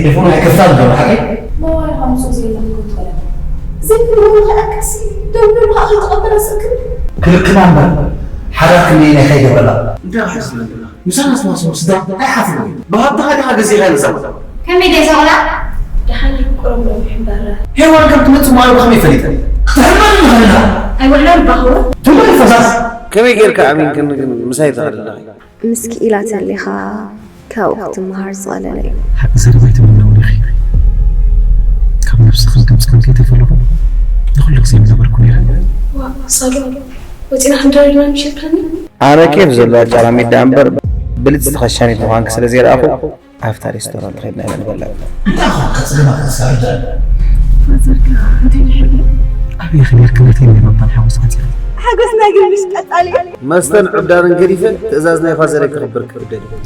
ቴሌፎኑ ኣይከፍታን ዘሎ ሓቀይ? ሞባይል ሃምሱ ዘይብሉ ትበለ። ዘይብሉ ከኣካሲ ደውሉ ከኣ ከይተቐበለ ስልክ። ክልክና እምበር ሓዳር ክንደየናይ ከይገብረላ። እንታይ ሓስብ ኣለና? ምሳና ስማስሙ ስድራ ኣይሓፍሩ። ብሃብትኻ ዲኻ ገዚኻ ንዛ? ከመይ ገዛ ቆላ? ደሓን ይቁረብ ነዊሕ እምበር። ሄዋን ከም ትመጽእ ምዃኑ ብኸመይ ፈሊጠ? ትሕልመኒ ምዃንና። ኣይውዕሎን ባኽዎ። ትምሪ ፈሳስ። ከመይ ጌርካ ኣሚንክኒ ግን ምሳይ ትኸድ ኣለኺ? ምስ ክኢላት ኣሊኻ ካብኡ ክትመሃር ዝቐለለ እዩ። ሓቂ ዘረባ ኣይትምነውን ኢኺ። ካብ ነብስኽን ድምፅኽን ከይተፈለኹ ንኹሉ ግዜ ምነበርኩ ነይረ። ዋ ሳሉ ወፂና ክንደረድና ምሸትካኒ። ኣነ ኬፍ ዘለዋ ጫራ ሜዳ እምበር ብልፅቲ ኸሻኒት ምዃንኪ ስለ ዘይረኣኹ ኣብታ ሬስቶራንት ኸድና ኢና ንበልዕ። እንታይ ኾንካ ጸገማት ተሳርዳ? ፋዘር ከኣ እንታይ ድሕር ኣበይ ኸ ኔርክን ነቲ ናይ ባባን ሓጎስ ዓጺኻ? ሓጎስና ግን ምስ ቀጻሊ። መስተን ዕብዳንን ገዲፈ ትእዛዝ ናይ ፋዘረይ ክኽብር ክብደል እዩ።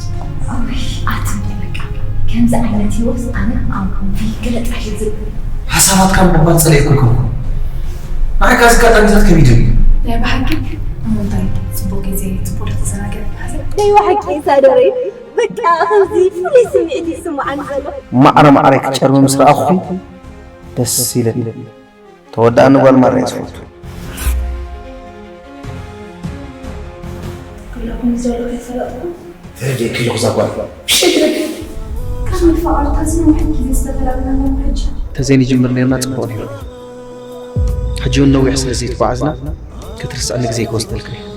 ኣውይ ኣትም በቃ ከምዚ ዓይነት ህይወት ኣነ ኣብ ቪ ገለ ጥራሕ እዩ ዝብል። ሓሳባትካ ምቕባል ጸሊእኩ እኮ። ንዓይ ከኣ እዚ ኣጋጣሚታት ከቢድ እዩ። ናይ ብሓቂ እሞ እንታይ ጽቡቕ ግዜ ጽቡቕ ዶ ተዘናጊዕካ ሓዘን? ናይ ብሓቂ ሳዶረይ በቃ ከምዚ ፍሉይ ስምዒት ይስምዓኒ ዘሎ። ማዕረ ማዕረይ ክትጨርሚ ምስ ረኣኹኺ ደስ ኢለኒ። ተወዳእኒ ጓል ማራ እየ ዝፈቱ። ክብለኩም ዘሎ ከይፈለጥኩም ተረዲእኪ ኣለኹ እዛ ጓል። ብሸግረክ ካብ መፋቐርታ ዝነውሐ ግዜ ዝተፈላልና ሕጂ። ተዘይንጅምር ነርና ጽቡቕ ነይሩ። ሕጂ እውን ነዊሕ ስለ ዘይተጓዓዝና ክትርስዕኒ ግዜ ክወስደልክን እየ።